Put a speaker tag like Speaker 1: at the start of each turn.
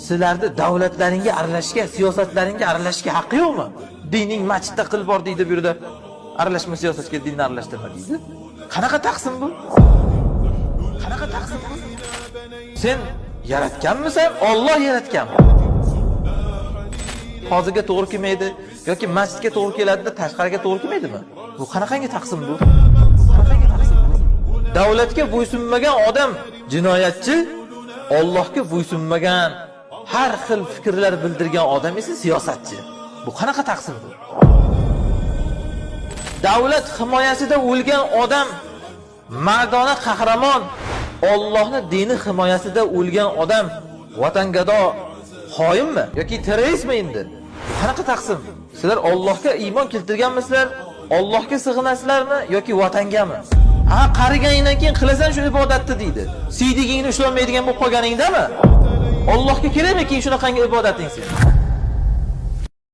Speaker 1: Sizlarni davlatlaringga aralashishga, siyosatlaringga aralashishga haqqi yo'qmi? Dining masjidda qil bor deydi bu yerda. Aralashma siyosatga, dinni aralashtirma deydi. Qanaqa taqsim bu? Qanaqa taqsim bu? Sen yaratganmisan? Olloh yaratganmi? Hozirga to'g'ri kelmaydi yoki masjidga to'g'ri keladida tashqariga to'g'ri kelmaydimi? Bu qanaqangi taqsim bu? Qanaqangi taqsim bu? Davlatga bo'ysunmagan odam jinoyatchi, Allohga bo'ysunmagan, har xil fikrlar bildirgan odam esa siyosatchi. Bu qanaqa taqsim bu? Davlat himoyasida o'lgan odam mardona qahramon, Allohning dini himoyasida o'lgan odam vatangado xoinmi yoki terroristmi endi? Bu qanaqa taqsim? Sizlar Allohga iymon keltirganmisizlar? Allohga sig'inasizlarmi yoki vatangami? Ha, qariganingdan keyin qilasan shu ibodatni deydi. Siydigingni ushlolmaydigan bo'lib qolganingdami? Allohga kerakmi keyin shunaqangi ibodating sen?